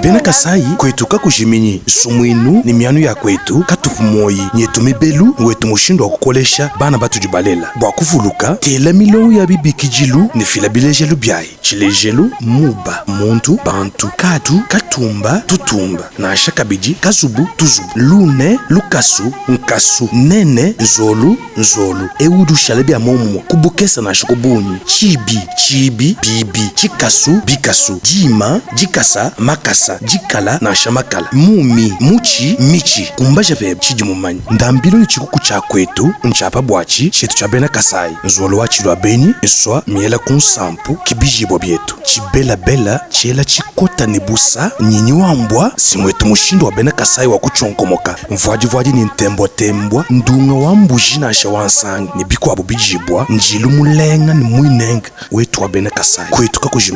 Bena Kasayi, kwetu kakujiminyi nsumuinu ne mianu ya kwetu, katupu muoyi nyetu mibelu wetu mushindu wa kukolesha bana batudi balela. Bua kuvuluka, tela milongo ya bibikidilu ne fila bilejelu biayi. Tshilejelu, muba, muntu, bantu, katu, katumba, tutumba, nansha kabidi kazubu, tuzubu, lune, lukasu, nkasu, nene, nzolu, nzolu. Eu udi ushala bia muomumue ku bukese nansha ku bungi, tshibi, tshiibi, biibi, tshikasu, bikasu, diima, dikasa, makasa, dikala nansha makala, mumi, mutshi, mitshi. Kumbaja pebe tshidi mumanye. Ndambilu ne tshikuku tshia kuetu ntshia pa buatshi, tshietu tshia bena Kasayi. Nzolo wa tshilua benyi, nsua miela ku nsampu, ki bijibua bietu. Tshibelabela tshiela tshikota ne busa, nyinyi wa mbua, si muetu mushindu wa bena Kasayi wa kutshionkomoka. Mvuadivuadi ne ntembua-tembua, ndunga wa mbuji nansha wa nsangi ne bikuabu bijibua, njilu mulenga ne muinenga wetu wa bena Kasayi. Kuetu kakujiminyi.